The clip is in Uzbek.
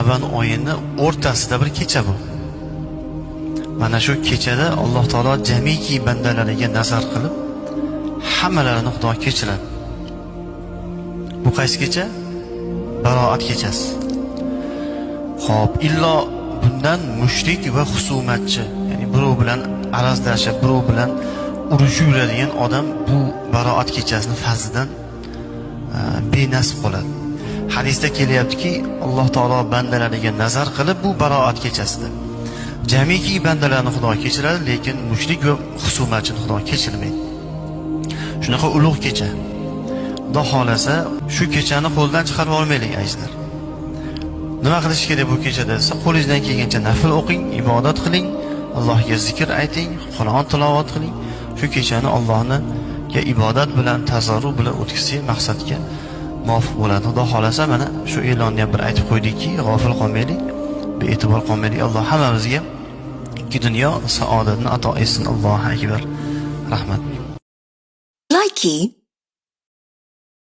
Shavval oyini o'rtasida bir kecha bu. Mana shu kechada Alloh taolo jamiki bandalariga nazar qilib, hammalarini Xudo kechiradi. Bu qaysi kecha? Baroat kechasi. Xo'p, illo bundan mushrik va husumatchi, ya'ni birov bilan arazlashib, birov bilan urushib yuradigan odam bu baroat kechasini fazlidan benasib qoladi. Hadisda kelyaptiki, Alloh taolo bandalariga nazar qilib bu baroat kechasida jamiki bandalarni Xudo kechiradi, lekin mushrik va husumatchini Xudo kechirmaydi. Shunaqa ulug' kecha. Xudo xolasa shu kechani qo'ldan chiqarib olmaylik, azizlar. Nima qilish kerak bu kechada desa, qo'lingizdan kelgancha nafl o'qing, ibodat qiling, Allohga zikr ayting, Qur'on tilovat qiling. Shu kechani Allohga ibodat bilan, tazarru bilan o'tkazsangiz maqsadga muvofiq bo'ladi. Xudo xolasa mana shu e'lonni ham bir aytib qo'ydikki, g'ofil qolmaylik, bee'tibor qolmaylik. Alloh hammamizga ikki dunyo saodatini ato etsin. Allohu akbar. Rahmat. Likey.